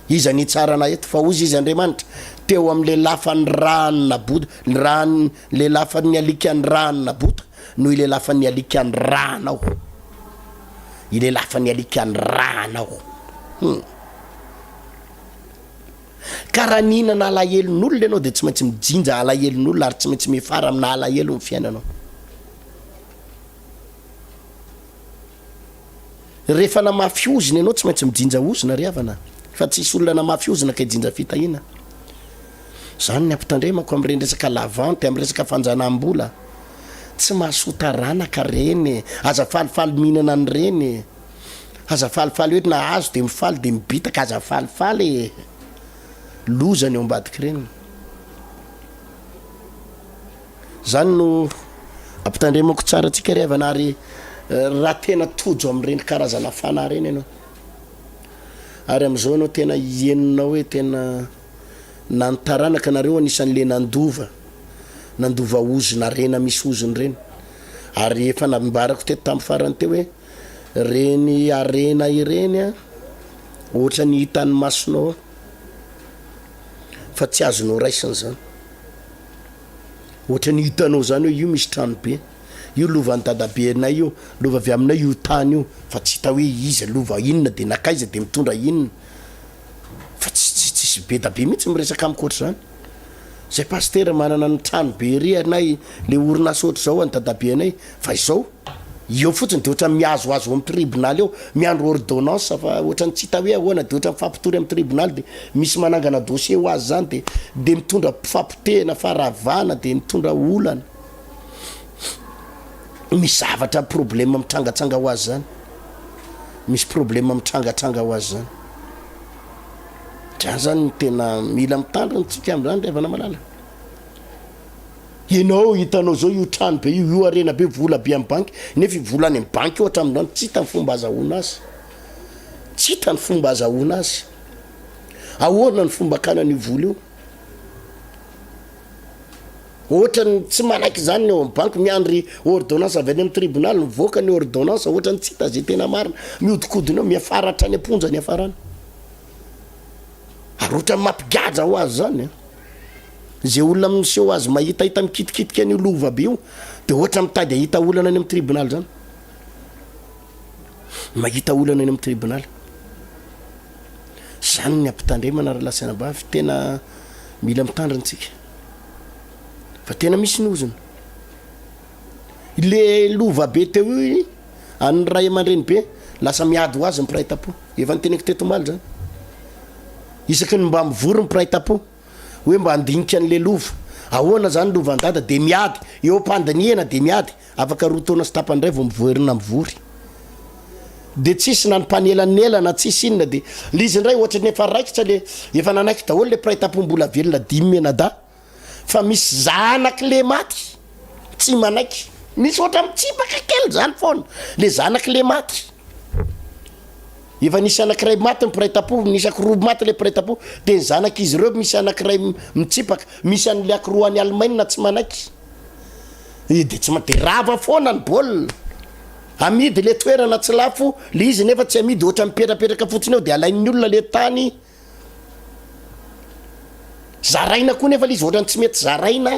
Iza ny hitsara anah eto? Fa hozy izy Andriamanitra, teo amin'ny lelafan'ny ràn'i Nabota, ny ràn'ny lelafan'ny alikan'ny ràn'i Nabota no ilelafan'ny alikan'ny rànao. Ilelafan'ny alikan'ny rànao. Hum. Ka raha nihinana alahelon'olona ianao dia tsy maintsy mijinja alahelon'olona ary tsy maintsy miafara amina alahelo ny fiainanao. Rehefa namafy ozona ianao tsy maintsy mijinja ozona ry havana fa tsisy olona namafy ozona ka hijinja fitahiana. Zany ny ampitandremako amin'ireny resaka la vente, amin'ny resaka fanjanaham-bola. Tsy mahasoa taranaka reny e! Aza falifaly mihinana an'ireny e! Aza falifaly hoe nahazo dia mifaly dia mibitaka, aza falifaly e! Loza ny ao ambadik'ireny. Zany no ampitandremako tsara antsika ry havana ary raha tena tojo amin'ireny karazana fanahy ireny ianao ary amin'izao ianao tena henonao hoe tena na ny taranaka nareo anisan'le nandova nandova ozona harena misy ozona ireny ary efa nambarako teto tamin'ny farany teo hoe reny harena ireny a ohatran'ny hitan'ny masonao fa tsy azonao raisina zany. Ohatran'ny hitanao zany hoe io misy trano be, io lovan'i dadabenay io, lova avy aminay io tany io, fa tsy hita hoe iza, lova inona de nakaiza de mitondra inona, fa tsy tsy tsisy be da be mihitsy miresaka amiko ohatr'izany. Zay pasitera manana ny trano be ery anay, le orinasa ohatr'izao an'i dadabenay, fa izao. Eo fotsiny de ohatran'ny mihazohazo ao amin'ny tribonaly eo, miandry ordonnance fa ohatran'ny tsy hita hoe ahoana de ohatran'ny mifampitory amin'ny tribonaly de misy manangana dossier ho azy zany de de mitondra fapotehana, faharavana de mitondra olana. Misy zavatra problème mitrangatsanga ho azy zany, misy problème mitrangatranga ho azy zany. Zany zany no tena mila mitandrina tsika amin'izany ry havana malala. Ianao hitanao zao io trano be io, io harena be, vola be amin'ny banky, nefa io vola any amin'ny banky io hatramin'izany tsy hita ny fomba azahoana azy, tsy hita ny fomba azahoana azy. Ahoana ny fomba hakana an'io vola io? Ohatran'ny tsy manaiky izany ny ao amin'ny banky, miandry ordonnance avy any amin'ny tribonaly, mivoaka ny ordonnance, ohatran'ny tsy hita izay tena marina, mihodinkodina eo, miafara hatrany am-ponja ny hiafarany. Ary ohatran'ny mampigadra ho azy izany an. Izay olona miseho azy mahitahita mikitikitika an'io lova be io dia ohatra mitady hahita olana any amin'ny tribonaly izany. Mahita olana any amin'ny tribonaly. Izany ny ampitandremana ry lahy sy anabavy, tena mila mitandrina tsika. Fa tena misy ny ozona. Le lova be teo io an'ny ray aman-dreny be lasa miady ho azy ny mpiray tampo. Efa niteneniko teto omaly izany. Isaky ny mba mivory ny mpiray tampo hoe mba handinika an'le lova. Ahoana zany lovan'i dada de miady, eo am-pandinihana de miady, afaka roa taona sy tapany indray vao miverina mivory. De tsisy na ny mpanelanelana, tsisy inona de le izy indray ohatran'ny efa raikitra le efa nanaiky daholo le mpiray tampo mbola velona dimy mianadahy fa misy zanak'i le maty tsy manaiky. Misy ohatra mitsipaka kely zany foana le zanak'i le maty. Efa nisy anakiray maty ny mpiray tampo, nisy akiroa maty le mpiray tampo, de ny zanak'izy ireo misy anakiray mitsipaka, misy an'le akiroa any Allemagne tsy manaiky, de tsy de rava foana ny baolina. Amidy le toerana tsy lafo le izy nefa tsy amidy ohatra mipetrapetraka fotsiny eo de alain'ny olona le tany. Zaraina koa nefa le izy ohatrany tsy mety zaraina.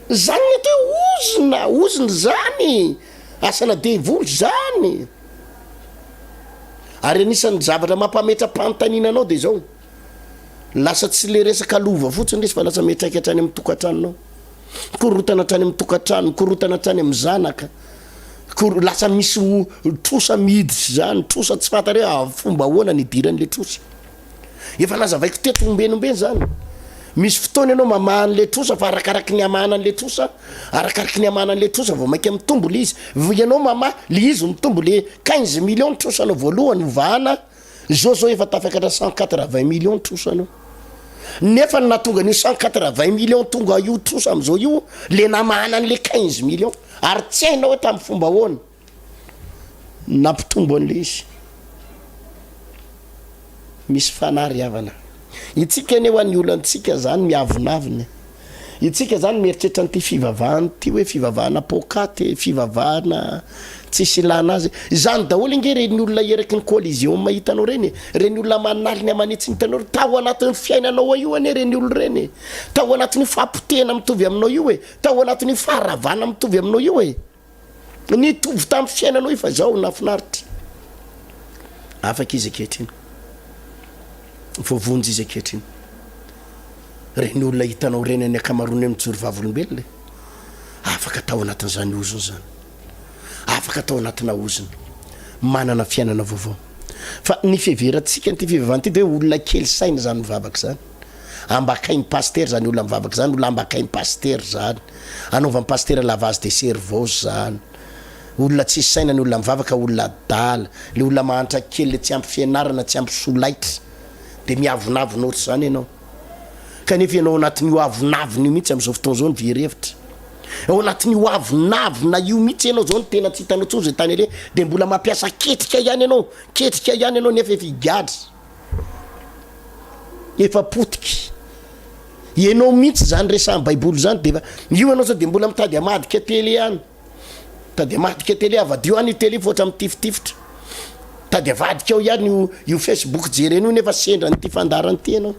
Zany ny atao hoe ozona, ozona zany, asana devoly zany. Ary anisan'ny zavatra mampametra-panontaniana anao de zao, lasa tsy le resaka lova fotsiny le izy fa lasa miantraika hatrany amin'ny tokantranonao. Mikorontana hatrany amin'ny tokantrano, mikorontana hatrany amin'ny zanaka, koro- lasa misy trosa miditra zany, trosa tsy fantatra hoe amin'ny fomba ahoana ny idiran'le trosa. Efa nazavaiko teto ombeny ombeny zany. Misy fotoana ianao mamaha an'le trosa fa arakaraky ny hamahana an'le trosa, arakaraky ny hamahana an'le trosa vao mainka mitombo le izy. Vao ianao mamaha, le izy mitombo le 15 millions ny trosanao voalohany hovahana, zao zao efa tafakatra 180 millions ny trosanao. Nefa ny nahatonga an'io 180 millions tonga io trosa am'zao io, le namahana an'le 15 millions. Ary tsy hainao hoe tamin'ny fomba ahoana nampitombo an'le izy. Misy fanahy ry havana. Itsika anie hoa ny olantsika zany miavonavona e. Itsika zany mieritreritra an'ity fivavahana ity hoe fivavahana poakaty e, fivavahana tsisy ilana azy. Izany daholo ange ireny olona eraky ny coliseum hitanao ireny e, ireny olona aman'aliny aman'hetsiny hitanao ireny, tao anatin'ny fiainanao ao io anie ireny olona ireny e, tao anatin'io fahapotehana mitovy aminao io e, tao anatin'io faharavana mitovy aminao io e. Nitovy tamin'ny fiainanao io fa izao nahafinaritra. Afaka izy ankehitriny. Voavonjy izy ankehitriny. Ireny olona hitanao ireny any ankamaroany hoe mijoro vavolombelona e. Afaka tao anatin'izany ozona izany. Afaka tao anatina ozona. Manana fiainana vaovao. Fa ny fiheverantsika an'ity fivavahana ity dia hoe olona kely saina izany mivavaka izany. Ambakain'ny pasitera izany olona mivavaka izany, olona ambakain'ny pasitera izany. Anaovan'ny pasitera lavage de cerveau izany. Olona tsisy saina ny olona mivavaka, olona adala. Le olona mahantra kely, le tsy ampy fianarana, tsy ampy solaitra. Dia miavonavona ohatr'izany ianao. Kanefa ianao ao anatin'io avonavona io mihitsy amin'izao fotoana izao no very hevitra. Ao anatin'io avonavona io mihitsy ianao izao no tena tsy hitanao intsony izay tany aleha. Dia mbola mampiasa ketrika ihany ianao, ketrika ihany ianao nefa efa higadra. Efa potika. Ianao mihitsy izany resahan'ny baiboly izany dia efa, io ianao sao dia mbola mitady hamadika tele any. Mitady hamadika tele, avadio any io tele io fa ohatra mitifitifitra. Mitady havadika ao ihany io io facebook jerena io nefa sendra an'ity fandaharana ity ianao.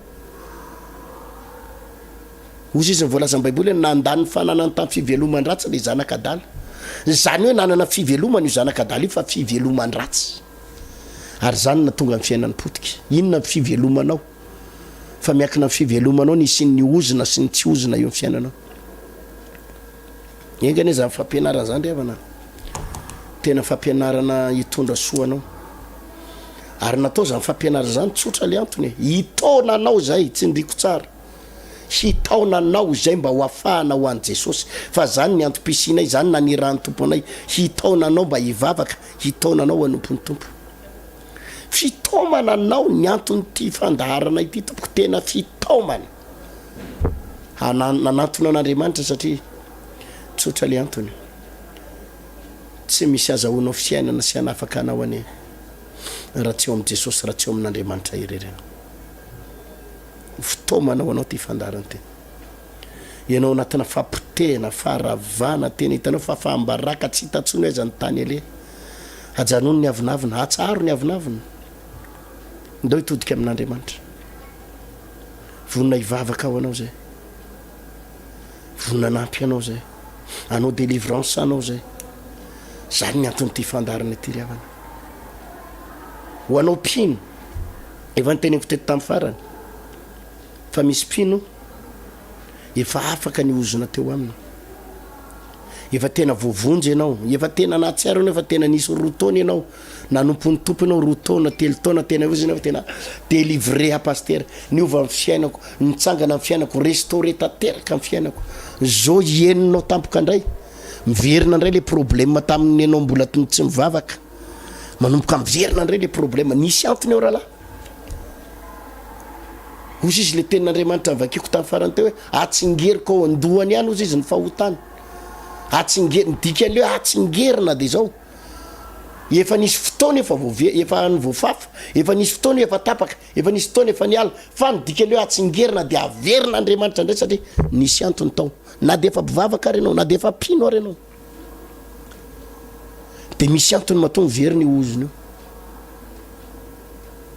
Hozy izy ny voalazan'ny baiboly hoe nandany ny fananany tamin'ny fiveloman-dratsy ilay zanak'adala. Izany hoe nanana fivelomana io zanak'adala io fa fiveloman-dratsy. Ary izany no nahatonga ny fiainany potika. Inona ny fivelomanao? Fa miankina amin'ny fivelomanao ny hisian'ny ozona sy ny tsy ozona eo amin'ny fiainanao. Enga anie izany fampianarana izany ry havana. Tena fampianarana hitondra soa anao. Ary natao izany fampianarana izany tsotra le antony e. Hitaona anao izay, tsindriko tsara. Hitaona anao izay mba ho afahana ho an'i Jesosy. Fa izany ny antom-pisianay, izany nanirahan'ny Tompo anay. Hitaona anao mba hivavaka, hitaona anao hanompo ny Tompo. Fitaomana anao ny anton'ity fandaharana ity tompoko, tena fitaomana. Nanantona an'Andriamanitra satria tsotra le antony. Tsy misy azahoanao fiainana sy hanafaka anao anie raha tsy eo amin'i Jesosy, raha tsy eo amin'Andriamanitra irery ianao. Fitaomana ho anao ity fandaharana ity. Ianao anatina fahapotehana, faharavana, tena hitanao fahafaham-baraka, tsy hita intsony hoe aiza ny tany aleha. Ajanony ny avonavona, atsaharo ny avonavona. Ndao hitodika amin'Andriamanitra. Vonona hivavaka ho anao izay. Vonona hanampy anao izay. Hanao délivrance anao izay. Izany ny anton'ity fandaharana ity ry havana. Ho anao mpino, efa noteneniko teto tamin'ny farany, fa misy mpino efa afaka ny ozona teo aminy. Efa tena voavonjy ianao, efa tena nahatsiaro ianao, efa tena nisy roa taona ianao nanompo ny Tompo ianao, roa taona, telo taona, tena hoe ianao tena délivré aho pasitera, niova ny fiainako, nitsangana ny fiainako, restauré tanteraka ny fiainako. Zao henonao tampoka indray, miverina indray le problème tamin'ny ianao mbola tsy mivavaka, manomboka miverina indray le problème, nisy antony eo rahalahy. Hozy izy le tenin'Andriamanitra novakiako tamin'ny farany teo hoe atsingeriko ao an-dohany ihany hozy izy ny fahotany. Atsingerina, ny dikan'le hoe atsingerina dia izao, efa nisy fotoana efa voave, efa voafafa, efa nisy fotoana efa tapaka, efa nisy fotoana efa niala, fa ny dikan'le hoe atsingerina dia averin'Andriamanitra indray satria nisy antony tao. Na dia efa mpivavaka ary ianao, na dia efa mpino ary ianao. Dia misy antony matoa miverina io ozona io.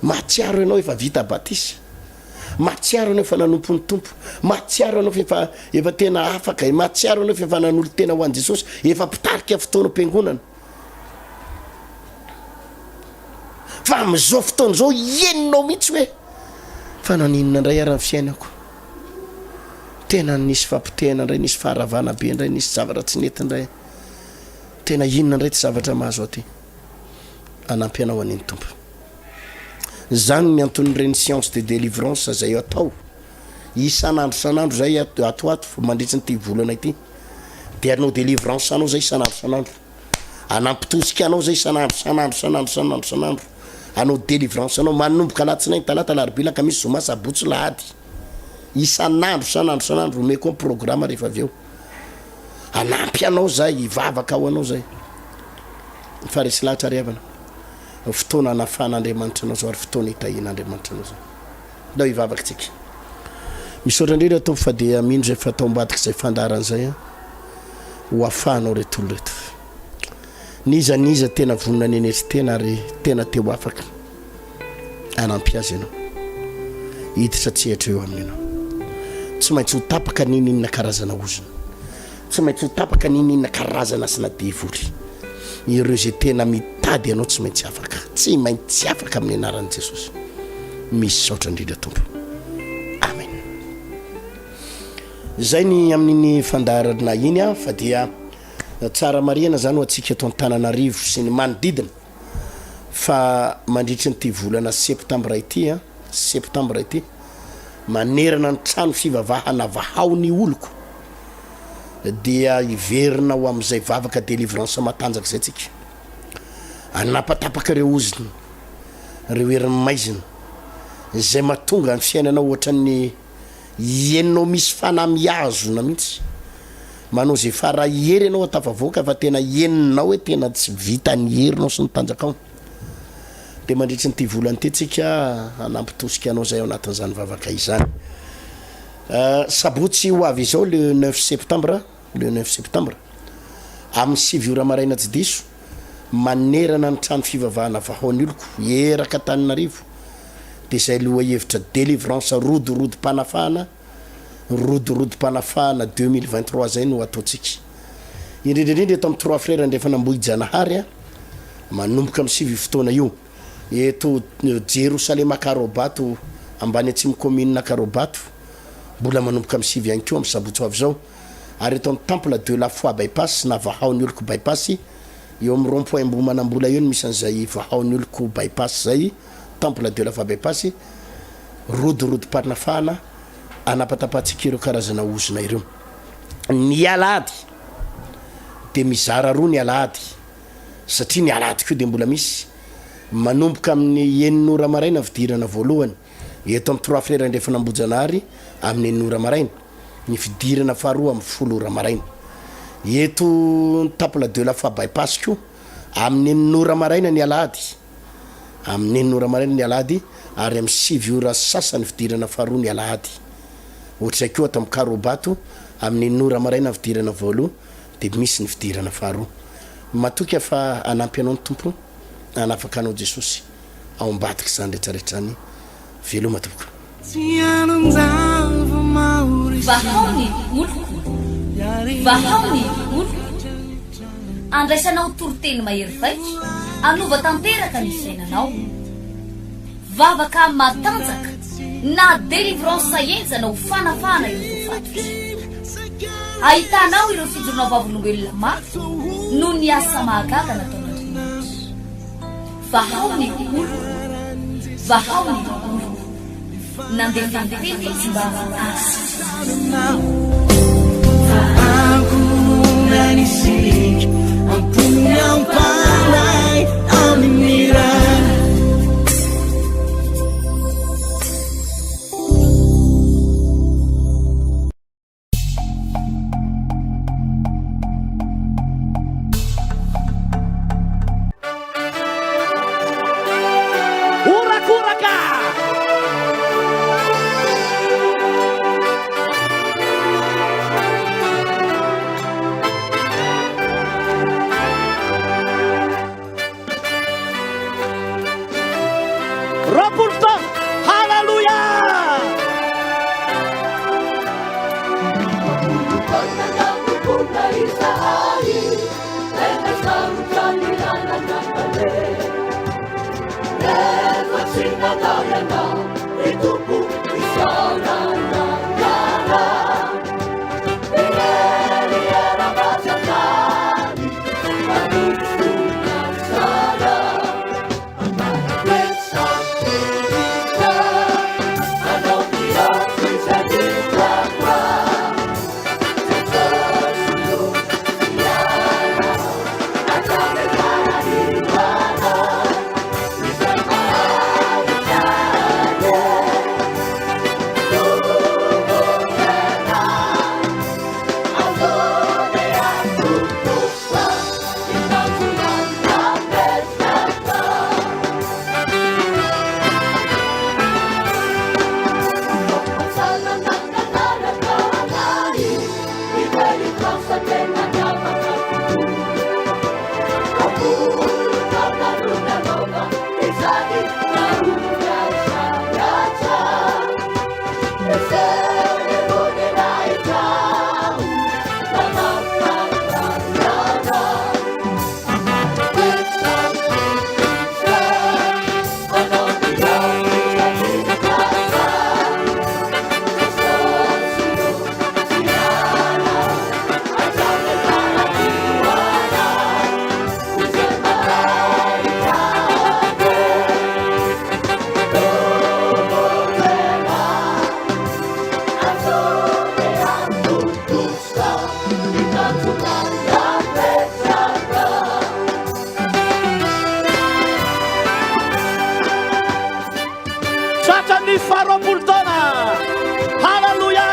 Mahatsiaro ianao efa vita batisa. Mahatsiaro ianao efa nanompo ny Tompo. Mahatsiaro ianao fa efa efa tena afaka. Mahatsiaro ianao fa efa nanolo-tena ho an'i Jesosy. Efa mpitarika fotoanam-piangonana. Fa amin'izao fotoana izao henonao mihitsy hoe fa naninona indray ary ny fiainako. Tena nisy fampotehana indray, nisy faharavana be indray, nisy zavatra tsy nety indray. Tena inona indray ity zavatra mahazo ahy ity? Hanampy anao anie ny Tompo. Izany ny anton'ireny séance de délivrance izay atao isan'andro isan'andro izay ato ato mandritry ny ity volana ity. Dia hanao délivrance anao izay isan'andro isan'andro. Hanampy tosika anao izay isan'andro isan'andro isan'andro isan'andro isan'andro. Hanao délivrance anao manomboka alatsinainy, talata, alarobia, alakamisy, zoma, sabotsy, lahady. Isan'andro isan'andro isan'andro omeko ny programme rehefa avy eo. Hanampy anao zay, hivavaka ho anao zay. Fa resy lahatra ry havana, fotoana hanafahan'Andriamanitra anao zao ary fotoana hitahian'Andriamanitra anao zao. Ndao hivavaka tsika. Misaotra indrindra Tompo fa dia mino zay fa tao ambadik'izay fandaharana izay ho afahanao reto olona reto. N'iza n'iza tena vonona ny hanetry tena ary tena te ho afaka. Hanampy azy ianao. Hiditra an-tsehatra eo aminy ianao. Tsy maintsy ho tapaka n'inon'inona karazana ozona. Tsy maintsy ho tapaka n'inon'inona karazana asina devoly. Ireo izay tena mitady anao tsy maintsy afaka. Tsy maintsy afaka amin'ny anaran'i Jesosy. Misaotra indrindra Tompo. Amen. Izay ny amin'iny fandaharana iny an, fa dia tsara marihana izany ho antsika eto Antananarivo sy ny manodidina. fa mandritry ny ity volana septambra ity an, septambra ity, manerana ny trano fivavahana vahao ny oloko dia hiverina ho amin'izay vavaka délivrance matanjaka izay tsika, hanapatapaka ireo ozona, ireo herin'ny maizina, izay mahatonga ny fiainanao ohatran'ny Henonao misy fanahy mihazona mihitsy. Manao izay fara hery ianao hatafavoaka fa tena henonao hoe tena tsy vitan'ny herinao sy ny tanjakao. Dia mandritry ny ity volana ity tsika hanampy tosika anao izay ao anatin'izany vavaka izany. Sabotsy ho avy izao le neuf septembre, le neuf septembre, amin'ny 9 ora maraina tsy diso, manerana ny trano fivavahana Vahaon'ny Oloko, erak'Antananarivo, dia izay lohahevitra Délivrance Rodorodom-panafahana, Rodorodom-panafahana 2023 izay no ataontsika. Indrindra indrindra eto amin'ny Trois Frères Andrefan'Ambohijanahary, manomboka amin'ny 9 io fotoana io. Eto Jerosalema Ankarobato, ambany atsimo commune Ankarobato, mbola manomboka amin'ny 9 ihany koa amin'ny sabotsy ho avy izao. Ary eto amin'ny Temple de la Foi Bypass na Vahao ny Oloko Bypass, eo amin'ny rond point Ambohimanambola eo no misy an'izay Vahao ny Oloko Bypass izay. Temple de la Foi Bypass, rodorodim-panafahana anapatapahantsika ireo karazana ozona ireo. Ny alahady dia mizara roa ny alahady satria ny alahady koa dia mbola misy manomboka amin'ny enina ora maraina fidirana voalohany eto amin'ny Trois Frères Andrefana Ambohijanahary amin'ny enina ora maraina, ny fidirana faharoa amin'ny 10 ora maraina. Eto Temple de la Foi Bypass koa amin'ny enina ora maraina ny alahady. Amin'ny enina ora maraina ny alahady ary amin'ny 9 ora sasany fidirana faharoa ny alahady. Ohatr'izay koa ato amin'ny Karobato, amin'ny enina ora maraina ny fidirana voaloha dia misy ny fidirana faharoa. Matoky aho fa hanampy anao ny Tompo, hanafaka anao Jesosy ao ambadik'izany rehetra rehetra izany. Veloma tompoko. Vahao ny oloko, vahao ny oloko. Andraisanao toriteny mahery vaika, hanova tanteraka ny fiainanao. Vavaka matanjaka na délivrance henjana ho fanafahana ireo voafatotra. Ahitanao ireo fijoroana vavolombelona mafy noho ny asa mahagaga nataon'Andriamanitra. Vahao ny oloko, vahao ny oloko. Nandefa ny teny izy mba hahasitrana azy. Horakoraka! Tratran'ny faharoapolo taona! Haleloia!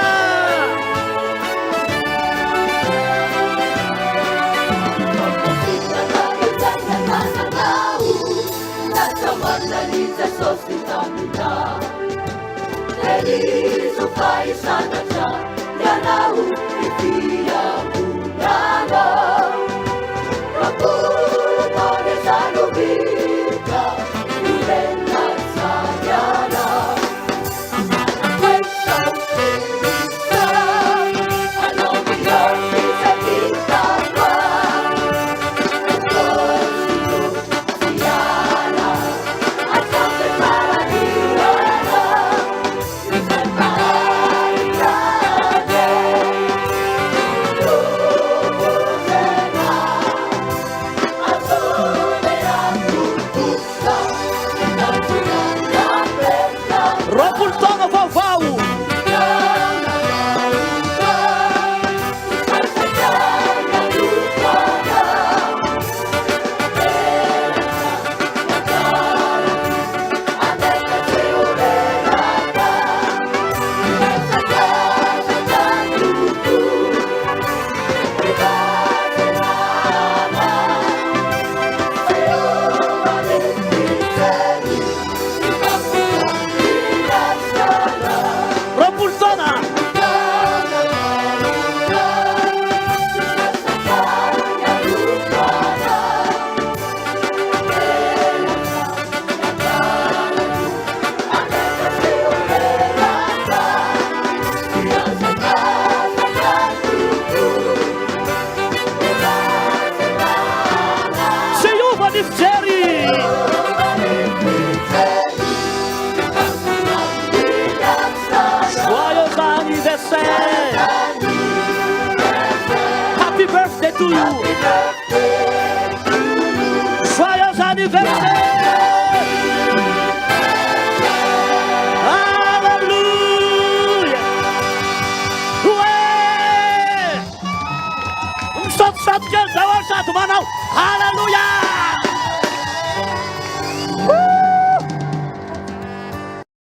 20 taona vaovao! 20 taona! Tsy hiova ny fijery! Joyeux anniversaire! Happy birthday to you! Joyeux anniversaire! Alléluia! Ouais! Misaotisaoty kely daholo sady manao Alléluia!